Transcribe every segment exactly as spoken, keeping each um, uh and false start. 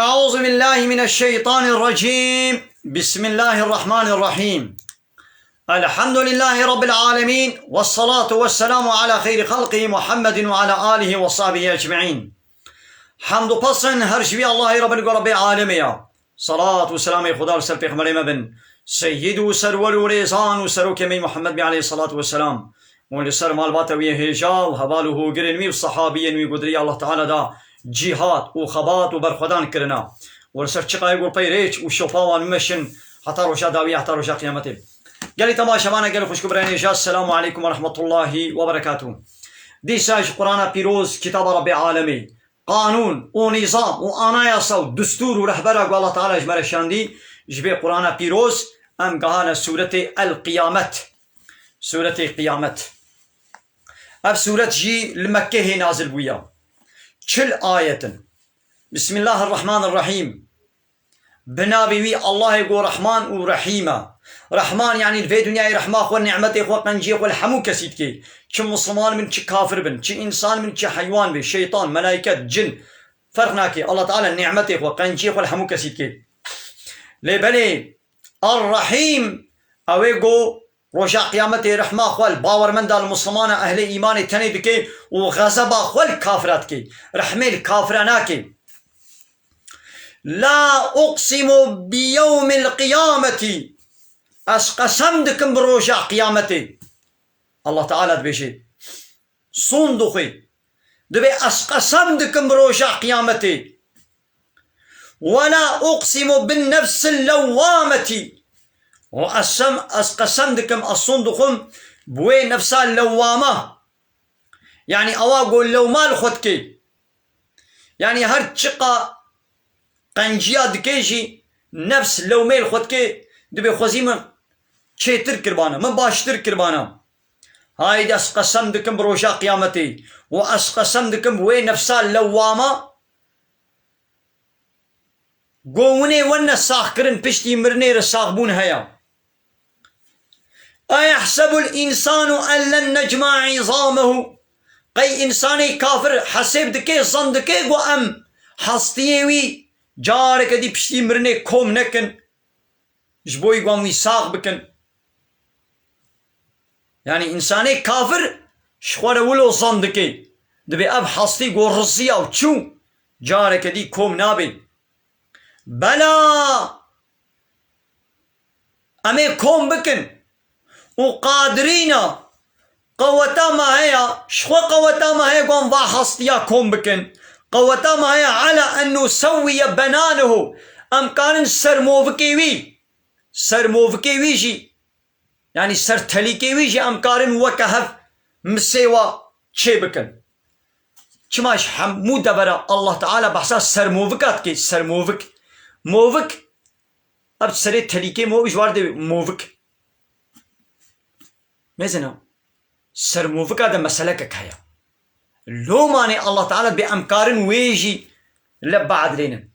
أعوذ بالله من الشيطان الرجيم. بسم الله الرحمن الرحيم. الحمد لله رب العالمين، والصلاة والسلام على خير خلقه محمد وعلى آله وصحبه أجمعين. Hamd û pesn her ji vî Allahê re bin ku Rabbê alemê ya. Salat û selamê Xuda li ser pêxemberê me bin. Seyyid û serwer û rêzan û serokê me Muhammed bî aleyhissalatu vesselam. Û li ser malbata wî hêja û heval û hogirên wî û sehabiyên wî ku di rêya Allah Teala da cîhad û xebat û berxwedan kirina. Û li ser çiqayê ku pey rêç û şopa wan bimeşin heta roja dawî, heta roja qiyametê. Gelî temaşevana, gelî xwişk û birayên hêja, Selamu aleykum ve rahmetullahi ve berekatuh. Dîsa ji Qur'ana Pîroz, kitaba Rabbê alemê, qanûn û nîzam û anayasa û destûr û rehbera ku Allah Teala ji me re şandî, ji vê Qur'ana Pîroz em gehane sûretê El Qiyamet. Sûretê Qiyamet. Ev sûret jî li Mekkehê nazil bûye. Çil ayet in. Bismillahirrahmanirrahîm. Bi navê wî Allahê ku Rehman û Rehîm e. Rehman, yanî li vê dinyayê rehma xwe, nîmetê xwe, qenciyê xwe li hemû kesî dike. Çi misilman bin, çi kafir bin, çi însan bin, çi heywan bin, şeytan, melaiket, cin, ferq nake. Allah Teala nîmetê xwe, qenciyê xwe li hemû kesî dike. Lê belê, Er-Rehîm, ew ê ku roja qiyametê rehma xwe li bawermenda, li misilmana, ehlê îmanê tenê dike û xezeba xwe li kafira dike. Rehmê li kafira nake. La uqsimu bi yewmil qiyametî. Ez qesem dikim bi roja qiyametê. Allah Teala dibêje. Son dixwe. Dibê ez qesem dikim bi roja qiyametê. Ve la uqsimu bin nefsil lewwametî. Û esem, ez qesem dikim, ez son dixwim bi wê nefsa lewwama. Yanî ewa ku lewma li xwe dike. Yanî her çiqa qenciya dike jî, nefs lewmê li xwe dike, dibê xwezî min çêtir kiribana, min baştir kiribana. Haydi ez qesem dikim bi roja qiyametê û ez qesem dikim bi wê nefsa lewwama. Go winê wene saxkirin, piştî mirinê re saxbûn heye. Eyehsebul însanu en len necma îzamehu. Qey însanê kafir hesêb dike, zan dike ku em hestiyê wî careke dî piştî mirinê kom nekin? Ji bo ku em wî sax bikin. Yanî însanê kafir ji xwe re wilo zan dike. Dibê ev hestî ku riziya û çû, careke dî kom nabe. Bela! Em ê kom bikin. Û qadirîna, qeweta me heye, ji xwe qeweta me heye ku em va hestiya kom bikin. Qeweta me heye ala en nusewwiye benanihu. Em karin ser movikê wî, ser movikê wî jî, yanî ser telîkê wî jî em karin weke hev misêwa çê bikin. Çima ji hemû devera Allah Teala behsa sermovika dike, sermovik. Movik, ev serê telîkê movik ji war dê movik. Mezina, sermovika de meselekek heye. Lomanê Allah Teala bê em karin wê jî le biadilênin.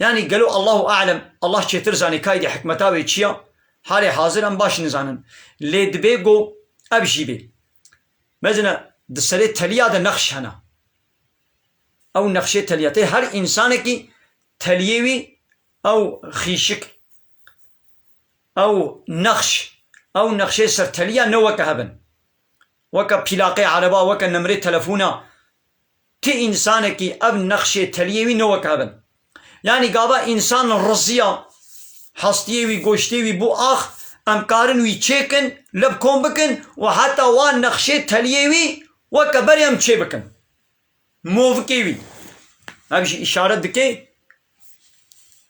Yanî gelo Allahu alem, Allah çêtir zanê kaydê hikmeta wê çi ya? Halê hazir em baş nizanin. Lê dibê go ev jî bê. Mezina di serê teliya de nexş hene. Ew nexşê teliya. Tê her însanekî teliyê wî ew xîşik, ew nexş, ew nexşê ser teliya ne weke hebin. Weke pîlaqê ereba, weke nemrê telefona. Ti însanekî ev nexşê teliyê wî ne weke hebin. Yanî gava însan riziya, hestiyê wî, goştê wî bû ax, em karin wî çêkin, li bi kom bikin û heta wan nexşê teliyê wî weke berê em çê bikin. Movikê wî. Ev jî îşaret dike,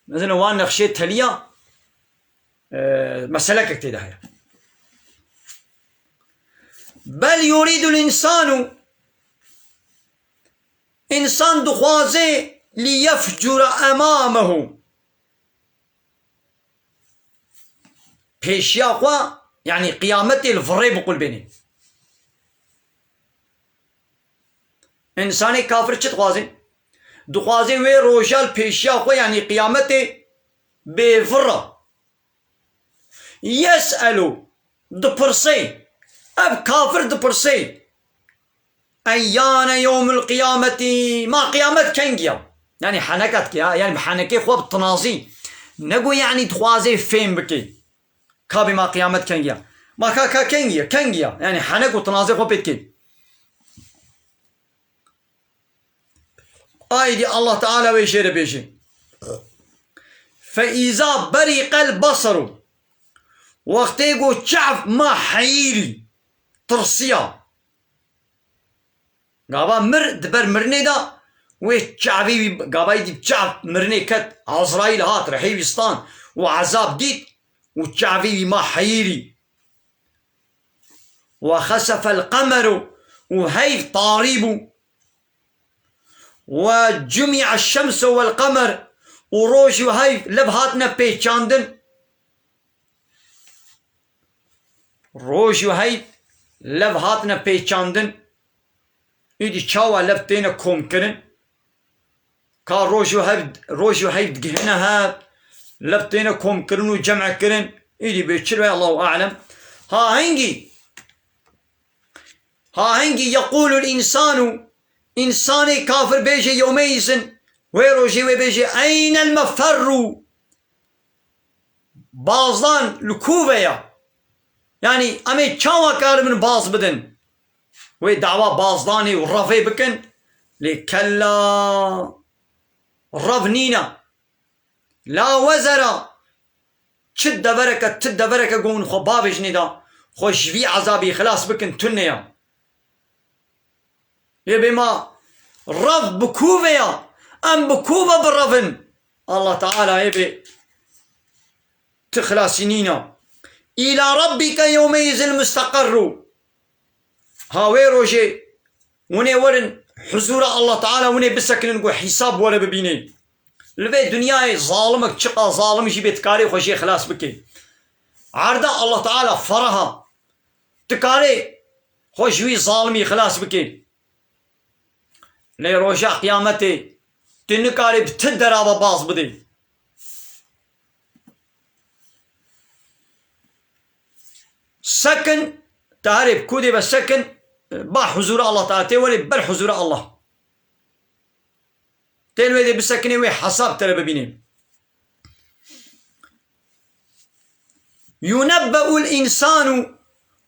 mezin wan nexşê teliya, e, meselekek tê de heye. Bel yurîdul însanu, însan dixwaze liyefcura emamehu. Pêşiya xwe, yanî qiyametê li virê biqulbênê. Însanê kafir çi dixwaze? Dixwaze wê roja li pêşiya xwe, yanî qiyametê bê vira. Yes'elu, dipirse. Ev kafir dipirse. Eyyane yewmul qiyameti. Ma qiyamet kengî ya? Yanî heneka dike ya, yanî bi henekê xwe bi tinazî. Nego yanî dixwazê fêm bike. Ka bê ma qiyamet kengî ya. Ma ka, ka kengî ya, kengî ya. Yanî henek û tinazê xwe pê dike. Aydî Allah Teala wê jê re bêje. Fe îza beriqel basaru. Wextê ku çav ma heyîrî, tirsiya. Gava mir, di ber mirinê de wê çavî wî, gava yî dî çav mirinê ket, Azraîl hat, rihê wî stan û ezab dît û çavî wî ma heyîrî. Ve xesefel qemeru û heyv tarî bû. Ve cumi'a şemsu vel qemer û roj û heyv lev hatine pêçandin. Roj û heyv lev hatine pêçandin. Îdî çawa lev têne komkirin? Ka roj û hev, roj û heyv digihine hev, lev têne komkirin û cem'kirin. Îdî bê çi be, Allahu alem. Ha hingî, ha hingî yeqûlul însanu, însanê kafir bêje yewmeyîzin, wê rojê wê bêje eynel meferru. Bazdan li ku ve ya? Yanî em ê çawa karibin baz bidin? Wê dawa bazdanê û revê bikin. Lê kella, rev nîne. La wezera, çi devereke, ti devereke ku hûn xwe bavêjinê de, xwe ji vî ezabî xilas bikin, tune ya. Ê bê ma rev bi ku ve ya? Em bi ku ve birevin? Allah Teala ê bê ti xilasî nîna. Îla rabbike yewmeyizil musteqerru. Ha wê rojê hûn ê werin huzûra Allah Teala, hûn ê bisekinin ku hîsab were bibînê. Li vê dinyayê zalimek çiqa zalim jî bê, dikarê xwe jê xilas bike. Erda Allah Teala feraha. Dikarê xwe ji wî zalimî xilas bike. Lê roja qiyametê tu nikarî bi ti derava baz bidê. Sekin, te herê bi ku dê ve sekin, ba huzûra Allah Teala, tê werê ber huzûra Allah. Tên wê dê bisekinê, wê hesab te re bibînê. Yunebbe'ul însanu,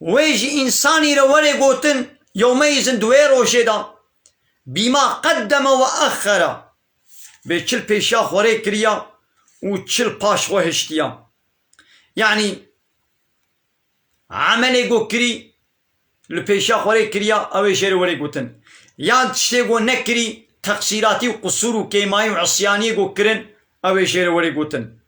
wê ji însanî re were gotin, yewmeyizin, di wê rojê de, bîma qeddeme ve exxera, bê çil pêşiya xwe rê kiriya û çil paş xwe hiştiya. Yanî, emelê ku kirî, li pêşiya xwe rê kiriya, ew ê jê re were gotin. Yan tiştê ku nekirî, teqsîratî û qusûr û kêmayî û isyaniyê ku kirin, ew ê jê re were gotin.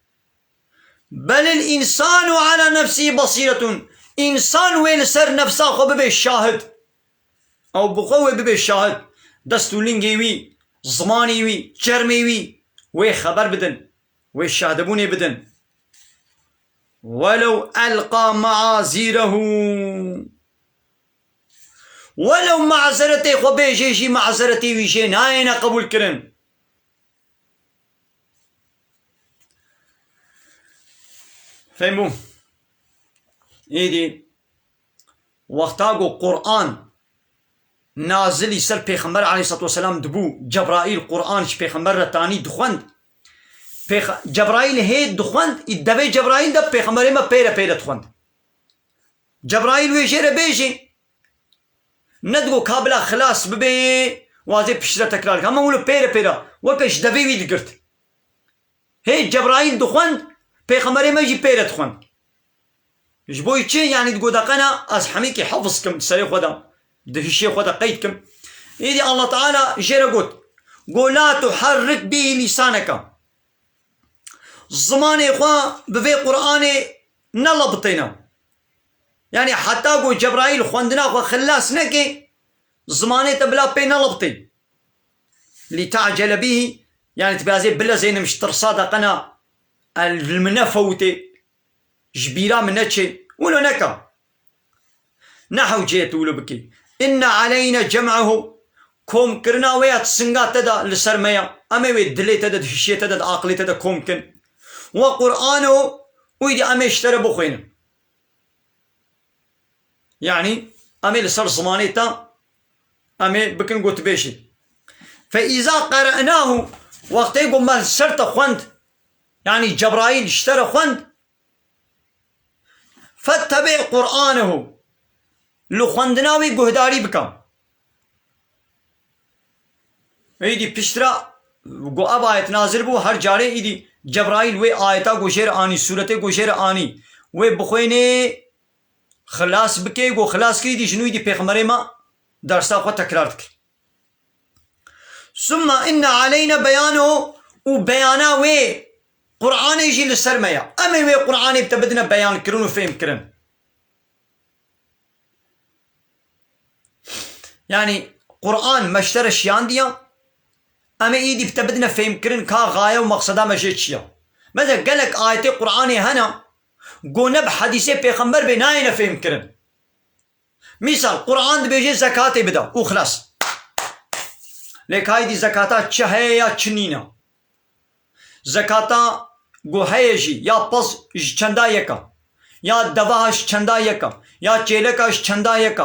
Belil însanu ala nefsî basîretun. Însan wê li ser nefsa xwe bibe şahid. Ew bi xwe wê bibe şahid. Dest û lingê wî, zimanê wî, çermê wî, wê xeber bidin. Wê şahdebûnê bidin. Welew elqa maazîrehu. Welew mazeretê xwe bêjê jî, mazeretê wî jê nayêne qebûlkirin. Fehmbû? Êdî, wexta ku Qur'an nazilî ser Pêxember aleyhisselatu vesselam dibû, Cebraîl Qur'an ji Pêxember re tanî dixwend. Pêx-, Cebraîl hê dixwend, î devê Cebraîl de Pêxemberê me pê re pê re dixwend. Cebraîl wê jê re bêjê, nedigo ka bila xilas bibe, wazê piştre tekrar ke. Hema wilo pê re pê re, weke ji devê wî digirt. Hê Cebraîl dixwend, Pêxemberê me jî pê re dixwend. Ji bo çi? Yanî digo deqena ez hemîkî hefiz kim di serê xwe de, di hişê xwe de qeyd kim. Êdî Allah Teala jê re got, go la tuharrik bî lîsaneke. Zimanê xwe bi vê Qur'anê nelebitêne. Yanî heta ku Cebraîl xwendina xwe xilas neke, zimanê te bila pê nelebitê. Lî te'cele bîhî, yanî tu bihazê bilezênim ji tirsa deqena el li min nefewitê, ji bîra min neçê, wilo neka. Ne hewce ye tu wilo bikî. Inne aleyne cem'ehu, komkirina wê ya di singa te de li ser me ya. Em ê wê dilê te de, di hişê te de, di aqilê te de kom kin. Ve Qur'anehu, û îdî em ê ji te re bixwînin. Yanî em ê li ser zimanê te em ê bikin gotibêjê. Fe îza qere'nahu, Wextê ku me li ser te xwend, yanî Cebraîl ji te re xwend, "Fettebi' Qur'anehu." Li xwendina wî guhdarî bike. Êdî piştre ku ev ayet nazil bû, her carê êdî Cebraîl wê ayeta ku jê re anî, sûretê ku jê re anî, wê bixwênê, xilas bike, ku xilas kir, êdî ji nû êdî pêxemberê me dersa xwe tekrar dike. "Summa inne aleyna beyanahu", û beyana wê Qur'anê jî li ser me ye. Em ê wê Qur'anê bi te bidine beyankirin û fêhmkirin. Yanî Qur'an me ji te re şiyandiye, em ê êdî bi te bidine fêhmkirin ka gaye û mexseda me jê çi ye. Mesela gelek ayetê Qur'anê hene, ku ne bi hedîsê pêxember bê nayêne fêhmkirin. Mîsal, Qur'an dibêje zekatê bide û xilas. Lê ka êdî zekata çi heye ya çi nîne. Zekata ku heye jî ya pez ji çenda yek e, ya deveha ji çenda yek e, ya çêleka ji çenda yek e,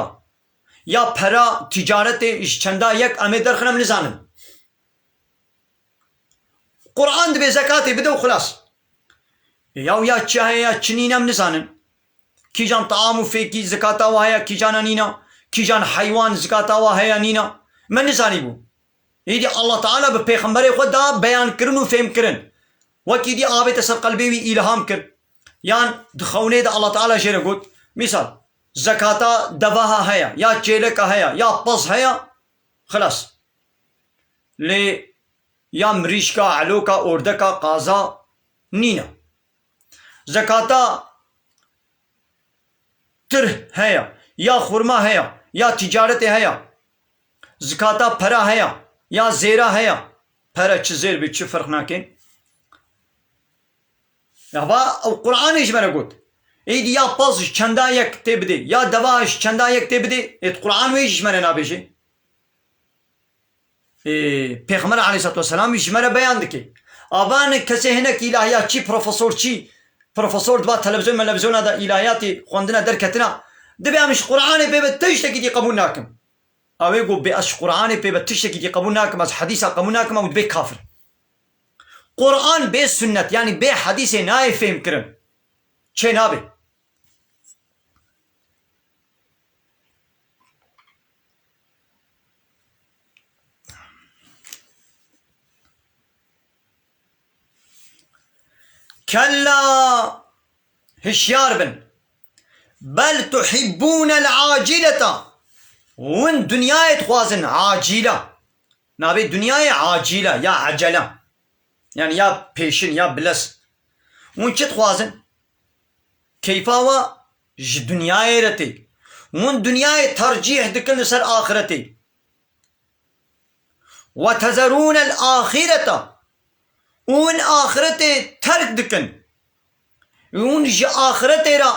ya pera ticaretê ji çenda yek, em ê derxin em nizanin. Qur'an dibê zekatê bide û xilas. Ya û ya çi heye ya çi nîne em nizanin. Kîjan taam û fêkî zikata wa heye, kîjana nîne, kîjan heywan zikata wa heye nîne. Me nizanîbû. Êdî Allah Teala bi pêxemberê xwe da beyankirin û fêhmkirin. Wekî dî avête ser qelbê wî îlham kir. Yan di xewnê de Allah Teala jê re got, mîsal, zekata deveha heye, ya çêleka heye, ya pez heye, xilas. Lê ya mirîşka, eloka, ordeka, qaza nîne. Zekata tirh heye, ya xurma heye, ya ticaretê heye. Zekata pera heye, ya zêra heye. Pere çi zêr be, çi ferq nake. Ya va, ew Qur'anê ji me re got. Êdî ya pez ji çenda yek tê bidê, ya deva ji çenda yek tê bidê. Êd Qur'an wê jî ji me re nabêje. Ê, Pêxember aleyhissalatu vesselam ji me re beyan dike. Ava ne kesê hinek îlahiyatçî, profesor çî, profesor diba televizyon, melevizyon de îlahiyatê xwendine derketina. Dibê em ji Qur'anê pê be tiştekî dî qebûl nakim. Ew ê got bê ez ji Qur'anê pê be tiştekî dî qebûl nakim, ez hedîsa qebûl nakim, ew dibê kafir. Qur'an bê sunnet, yanî bê hedîsê nayê fêhmkirin. Çê nabe. Kella, hişyar bin. Bel tuhibbûnel acileta. Hûn dinyayê dixwazin, acîla. Navê dinyayê acîla ya ecela. Yani ya pêşin ya bilez. Hûn çi dixwazin? Keyfa we ji dinyayê re tê. Hûn dinyayê tercîh dikin li ser axiretê. Ve tezerûnel axireta. Hûn axiretê terk dikin. Hûn ji axiretê re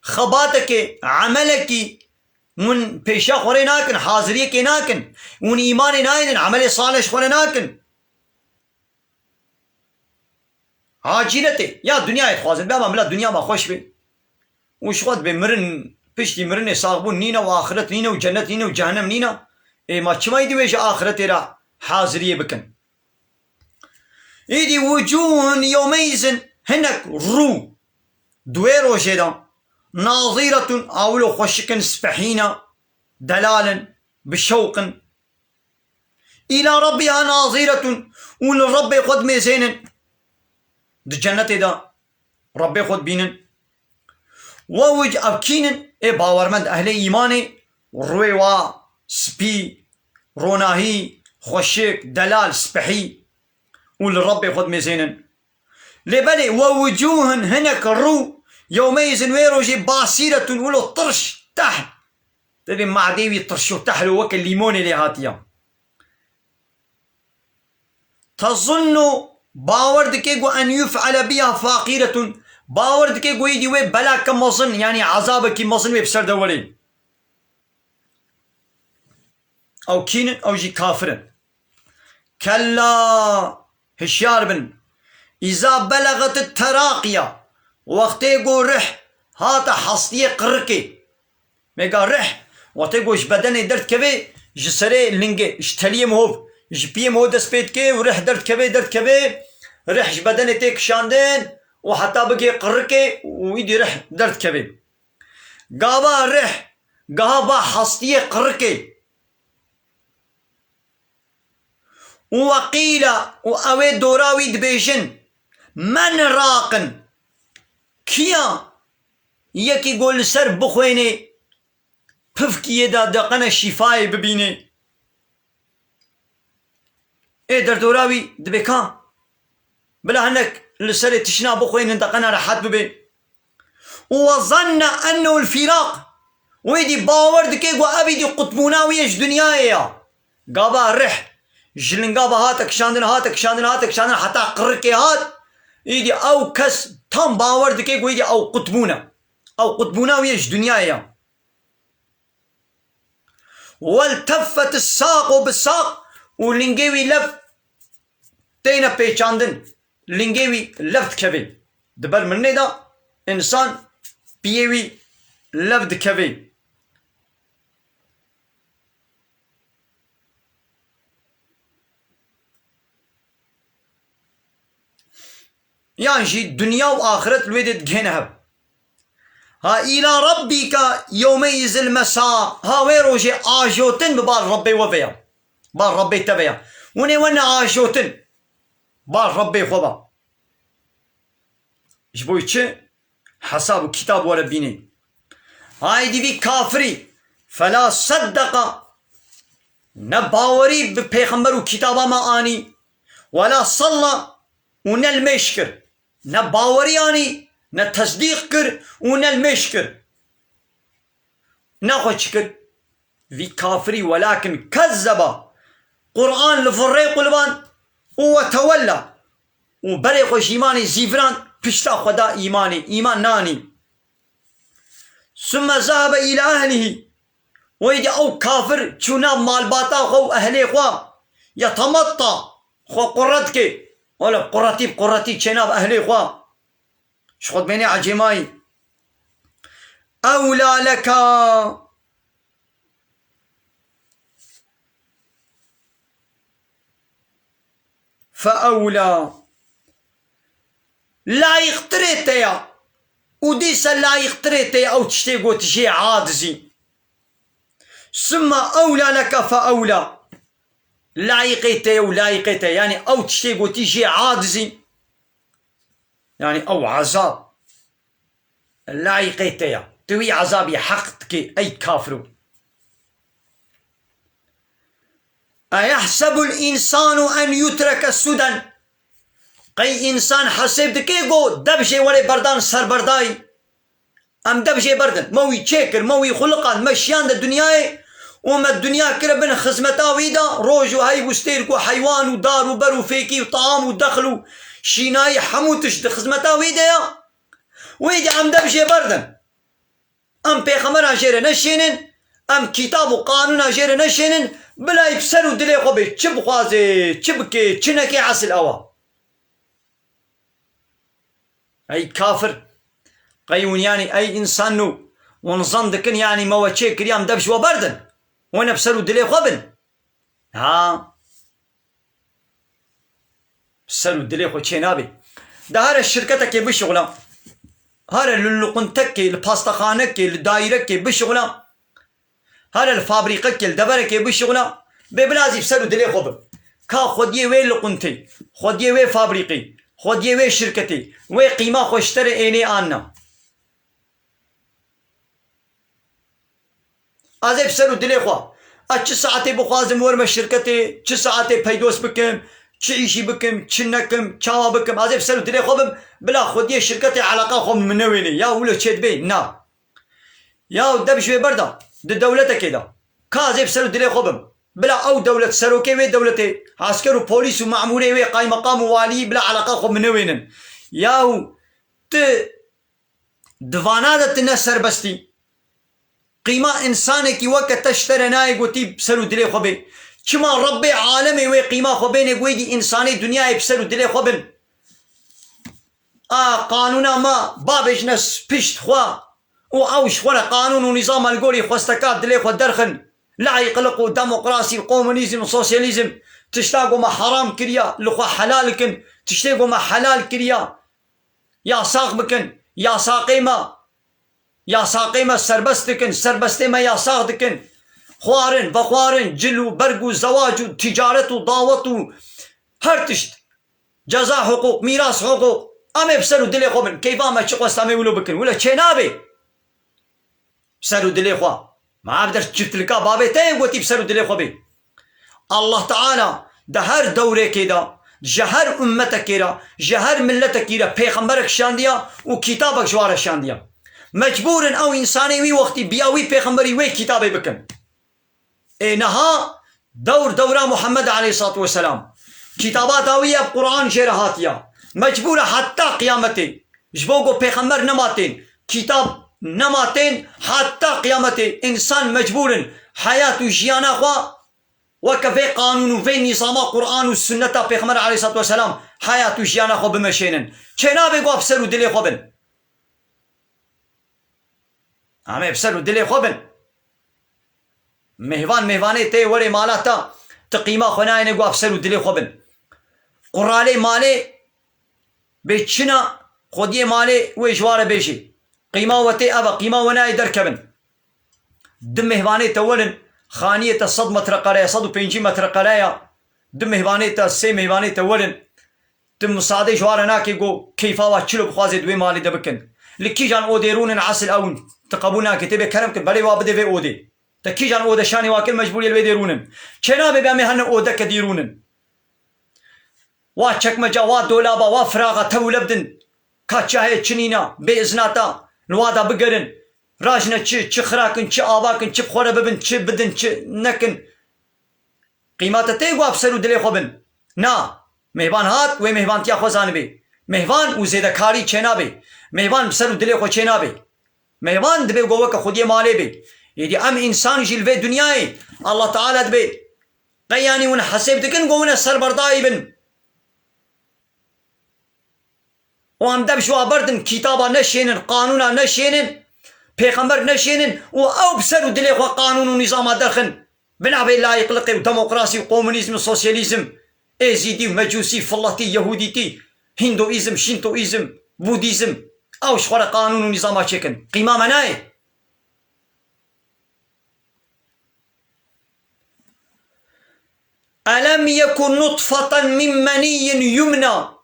xebatekê, emelekî hûn pêşiya xwe rê nakin, haziriyekê nakin. Hûn îmanê nayênin, emelê salih ji xwe re nakin. Acîletê ya dinyayê dixwazin, bê ama bila dinya me xweş bê. Û ji xwe dibê mirin, piştî mirinê saxbûn nîne û axiret nîne û cennet nîne û cehennem nîne. Ê ma çima êdî wê ji axiretê re haziriyê bikin? Êdî wucûhun yewmeîzin, hinek rû di wê rojê de, nazîretun, awilo xweşik in, spehî ne, delal in, bi şewq in. Îlâ Rabbîha nazîretun, û li Rabbê xwe dimêzênin. Di cennetê de Rabbê xwe dibînin. We wic ev kînin, ê bawermend, ehlê îmanê, rûyê wa spî, ronahî, xweşik, delal, spehî û li Rebbê xwe dimêzênin. Lê belê, we wucûhin, hinek rû, yewmeyzin, wê rojê, basîretun, wilo tirş, tehl. Tevê madê wî tirş û tehl û weke lîmonê lê hatiye. Tezunnu, bawer dike ku en yuf'ale biha faqîretun. Bawer dike ku êdî wê belake mezin, yanî ezabekî mezin wê bi ser de werê. Ew kî ne? Ew jî kafir in. Kella, hişyar bin. Îza beleget teraqiya. Wextê ku rih hate hestiyê qirikê. Mêga rih, wextê ku ji bedenê derdikeve, ji serê lingê, ji teliyê mihov, Ji piyê ho dest pê dike û rih derdikeve, derdikeve, rih ji bedenê tê kişandin û heta bigê qirikê û îdî rih derdikeve. Gava rih, gava hastiyê qirikê. Û weqîla, û ew ê dora wî dibêjin, "Men raqin." Kiya yekî ku li ser bixwênê, pivkiyê de deqene şîfayê bibînê. Ê derdora wî dibê ka bila hinek li serê tişna bixwênin deqena rehet bibe. Û we zanne ennehu l-firaq. Wê dî bawer dike ku ev îdî qutbûna wî ye ji dinyayê ya. Gava rih ji lingava hate kişandin, hate kişandin, hate kişandin heta qirikê hat. Îdî ew kes tam bawer dike ku îdî ew qutbûne. Ew qutbûna wî ye ji dinyayê ya. Welteffet saq û bi saq û lingê wî lev têne pêçandin. Lingê wî lev dikevê. Di ber mirinê de însan piyê wî lev dikevê. Yan jî dinya û axiret li wê dê digihêne hev. Ha îla rabbîka yewmeyizil mesa. Ha wê rojê ajotin bi bar Rebbê we ve ya. Bar Rebbê te ve ya. Hûn ê we neajotin. Bar Rebbê xwe ve. Ji bo çi? Hesab û kitab were bînê. Haydî vî kafirî, fela seddeqa, ne bawerî bi pêxember û kitaba me anî, wela salla, û ne li mêj kir. Ne bawerî anî, ne tesdîq kir û ne li mêj kir. Ne xwe çi kir? Vî kafirî welakin kezzeba. Quran li virrê quliband û we tewella. Û berê xwe ji îmanê zîvirand, pişta xwe da îmanê, îman nanî. Summe zehebe îlâ ehlihî. Wê dî ew kafir çû nav malbata xwe û ehlê xwe. Yetematta. Xwe qurre dike. Ola quretî bi quretî çê nav ehlê xwe. Ji xwe dibênê ecêmayî. Ewlâ leka. Fe ewlâ. Layîqtirê te ya. Û dîse layîqtirê te ya ew tiştê gotî jê acizî. Summa ewlâ leke fe ewlâ. Layîqê te ye û layîqê te. Yanî ew tiştê gotî jê acizî. Yanî ew ezab layîqê te ya. Tu wî ezabî heq dikê ey kafiro. Eyehsebul însanu en yutreke suden. Qey însan hesêb dike ku dev jê were berdan serberdayî. Em dev jê berdin. Me wî çêkir, me wî xuliqand, me şiyande dinyayê û me dinya kire bin xizmeta wî de, roj û heyv û stêrk û heywan û dar û ber û fêkî û taam û dexl û şînayî hemû tişt di xizmeta wî de ya. Wê de em dev jê berdin. Em pêxemeran jê re neşênin, em kitab û qanûna jê re neşênin, bila bi ser û dilê xwe bê, çi bixwaze, çi bike, çi neke, esil ew e. Ey kafir, qey hûn yanî ey însan nû, hûn zan dikin yanî me we çê kiriye em dev ji we berdin. Hûn ê bi ser û dilê xwe bin. Ha. Ser û dilê xwe çê nabê. De here şirketekê bişixula. Here li luquntekê, li pastexanekê, li dayîrekê bişixula. Here li fabrîqekê, li deverekê bişixula. Bê bila ez ê bi ser û dilê xwe bim. Ka xwediyê wê luquntê, xwediyê wê fabrîqê, xwediyê wê şirketê, wê qîma xwe ji te re ênê an na. Ez ê bi ser û dilê xwe. Ez çi saetê bixwazim werme şirketê, çi saetê peydos bikim, çi îşî bikim, çi nekim, çawa bikim. Ez ê bi ser û dilê xwe bim, bila xwediyê şirketê eleqa xwe min newênê. Ya wilo çêdibê? Na. Ya dev ji wê berda, di dewletekê de. Ka ez ê bi ser û dilê xwe bim. Bila ew dewlet, serokê wê dewletê, esker û polîs û memûrê wê, qaymeqam û walî bila eleqa xwe min newênin. Ya tu Di vana de tu ne serbestî. Qîma însanekî weke te ji te re nayê gotî bi ser û dilê xwe bê. Çima Rebbê alemê wê qîma xwe bênê, wê dî însanê dinyayê bi ser û dilê xwe bin? A qanûna me babê jine pişt xwe û ew ji xwe re qanûn û nîzama li gorî xwesteka dilê xwe derxin. Layîqlik û demokrasî û komunîzm û sosyalîzm. Tişta ku me heram kiriya, li xwe helal kin. Tiştê ku me helal kiriya, yasax bikin. Yasaqê me, yasaqê me serbest dikin. Serbestê me yasax dikin. Xwarin, vexwarin, cil û berg û zewac û ticaret û dawet û her tişt. Ceza huquq, mîras huquq. Em ê bi ser û dilê xwe bin. Keyfa me çi xwesta me wilo bikin. Wilo çênabe. Ser û dilê xwe. Ma ev der çiftilka bavê te yê gotî bi ser û dilê xwe bê. Allah Teala di her dewrekê de, ji her ummetekê re, ji her milletekî re pêxemberek şandiya û kitabek ji wan re şandiya. Mecbûr in ew însanê wî wextî biya wî pêxemberî wê kitabê bikin. Ê niha dewr dewra Muhammed aleyhissalatu vesselam. Kitaba dawî ye, Quran jê re hatiya. Mecbûr e heta qiyametê. Ji bo ku pêxember nema tên, kitab nema tên, heta qiyametê însan mecbûr in heyat û jiyana xwe weke vê qanûn û vê nîzama Quran û sunneta pêxember aleyhissalatu vesselam heyat û jiyana xwe bimeşênin. Çênabe ku bi ser û dilê xwe bin. Em ê bi ser û dilê xwe bin. Mêvan mêvanê tê, werê mala te, tu qîma xwe nayêne, gua bi ser û dilê xwe bin. Quralê malê bê çina, xwediyê malê wê ji wa re bêjê. Qîma we tê ev e, qîma we nayê derkevin. Du mêvanê te werin, xaniyê te sed metrekare ye, sed û pêncî metrekare ye. Du mêvanê te, sê mêvanê te werin. Tu misadê ji wan re nakê ku keyfa wa çilo bixwazê di wê malê de bikin. Li kîjan odê rûnin esil ew in? Tu qebûl nakê, tê bê kerem kin, belê wa bidê vê odê. Te kîjan ode şanê wa kir, mecbûrî li wê dê rûnin. Çênabe be em ê hene odeke dî rûnin. Wa çekmeca, wa dolaba, wa firaxa tev û lev din. Ka çi heye çi nîna, bê izna ta, li wa da bigerin. Rajne çi, çi xirakin, çi avakin, çi bi xwe re bibin, çi bidin, çi nekin. Qîma te tê gua bi ser û dilê xwe bin. Na. Mêvan hat, wê mêvantiya xwe zanibê. Mêvan û zêdekarî çênabê. Mêvan bi ser û dilê xwe çênabê. Mêvan dibê go weke xwediyê malê bê. Êdî em însan jî li vê dinyayê Allah Teala dibê. Qey yanî hûn hesêb dikin go hûn e serberdayî bin. Û em dev ji wa berdin, kitaba neşênin, qanûna neşênin, pêxember neşênin û ew bi ser û dilê xwe qanûn û nîzama derxin. Bi navê layiqliqê û demokrasî û komunîzm û sosyalîzm, êzîdî û mecûsî, filetî, yehûdîtî, hindoîzm, şîntoîzm, budîzm, ew ji xwe re qanûn û nîzama çêkin. Qîma me nayê. Elem yeku nutfeten min meniyyin yumna.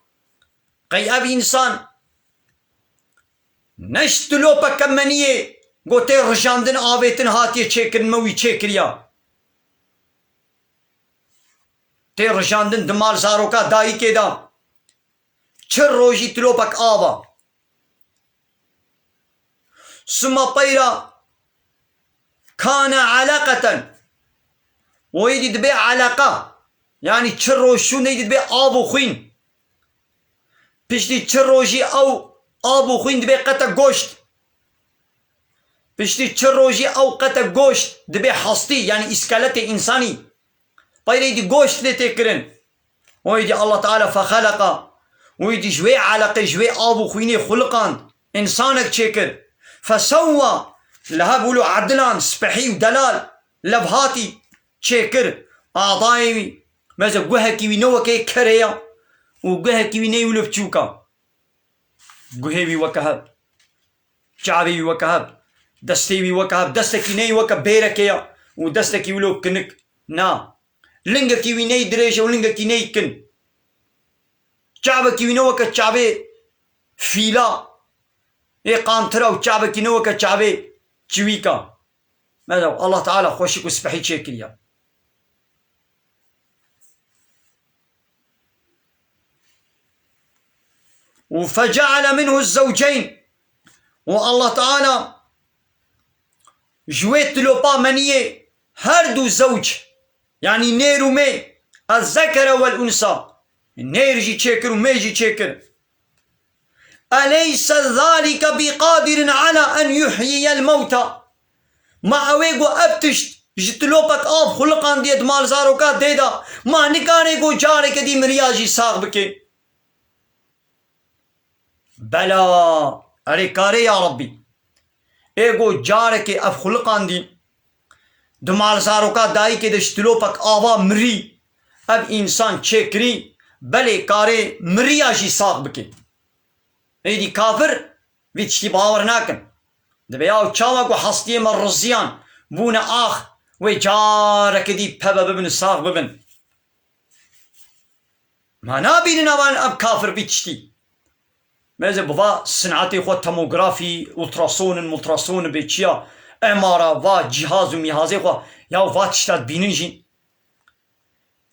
Qey ev însan ne ji tilopeke meniyê go tê rijandin, avêtin, hatiye çêkirin, me wî çêkiriya. Tê rijandin di mal zaroka dayikê de. Çil rojî tilopek av a. Sima peyra kane eleqeten. Wê dî dibe eleqa. Yanî çil roj şû ney dî dibe av û xwîn. Piştî çil rojî ew av û xwîn dibe qete goşt. Piştî çil rojî ew qete goşt dibe hastî, yanî îskeletê însanî. Peyrê dî goşt lê tê kirin. Wê dî Allah Teala fexeleqa. Wê dî ji wê eleqê, ji wê av û xwînê xuliqand. Însanek çêkir. Fesewwa. Li hev wilo edilan, spehî û delal, levhatî çêkir. Adayê wî. Meze guhekî wî ne wekê kerê ya. Û guhekî wî ney wilo biçûk a. Guhê wî weke hev. Çavê wî weke hev. Destê wî weke hev. Destekî ney weke bêrekê ya. Û destekî wilo kinik. Na. Lingekî wî ney dirêj e û lingekî ney kin. Çavekî wî ne weke çavê fîla. Ê qantira û çavekî ne weke çavê çivîka. Meze Allah Teala xweşik û spehî çêkiriya. Û feceale minhu zewceyn. Û Allah Teala ji wê tilopa meniyê her du zewc, yanî nêr û mê, ez zekere wel unsa, nêr jî çêkir û mê jî çêkir. Eleyse zalike bi qadirin ala en yuhyiyel mewta. Ma ew ê ku ev tişt ji tilopek av xuliqandiye di mal zaroka dê de, ma nikare ku careke dî miriya jî sax bike? Bela, erê kare ya Rabbî. Ê ku carekê ev xuliqandî, di mal zaroka dayikê de ji tilopek ava mirî, Ev însan çêkirî, belê karê miriya jî sax bike. Êdî kafir vî tiştî bawer nakin. Dibê yaw çawa ku hestiyê me riziyan, bûne ax, wê careke dî peve bibin û sax bibin. Ma nabînin evan ev kafir vî tiştî. Mêze bi va sinetê xwe tomografî, ultrasonin, multrasonin bê çiya, M R A, va cîhaz û mîhazê xwe, ya va tişta dibînin jî.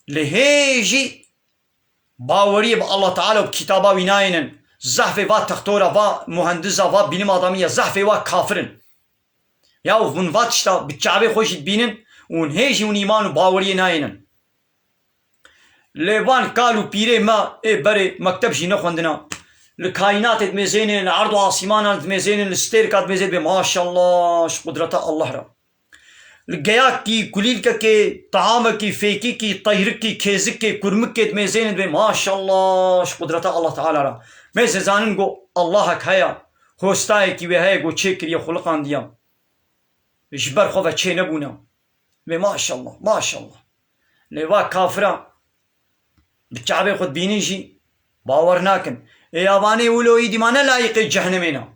Lê hê jî baweriyê bi Allah Teala û bi kitaba wî nayênin. Zehfê va textora, va muhendisa, va bilim adamiya, zehfê wa kafir in. Ya hûn va tişta bi çavê xwe jî dibînin û hûn hê jî hûn îman û baweriyê nayênin. Lê van kal û pîrê me ê berê mekteb jî nexwendina. Li kaînatê dimêzênin, li erd û asîmanan dimêzênin, li stêrka dimêzê dibê maşallah ji qudreta Allah re. Li geyakî, kulîlkekê, tahamekî, fêkîkî, teyrikî, kêzikê, kurmikê dimêzênin dibê maşallah ji qudreta Allah Teala re. Mêze zanin ku Allahek heye, hostayekî wê heye ku çêkiriye, xuliqandiye. Ji ber xwe ve çênebûne. Dibê maşallah, maşallah. Lê va kafira bi çavê xwe dibînin jî bawer nakin. Ê yavanê wilo îdî ma ne layîqê cehenemê ne.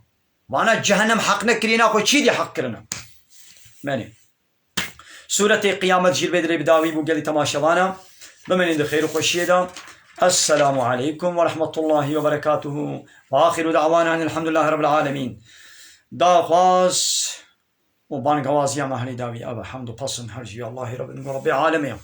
Vana cehenem heq nekirîna xwe çî dî heq kirine. Belê. Sûretê Qiyamet jî li vê dirê bi dawî bû gelî temaşevana. Bimînin di xêr û xweşiyê de. Esselamu aleykum ve rahmetullahi ve berekatuhu. Ve axiru da'wana enilhamdülillahi rabbil alemin. Daxwaz û bangawaziya me henî dawî ev e. Hemd û pesin her jî Allahê Rabbin û Rabbê alemê ye.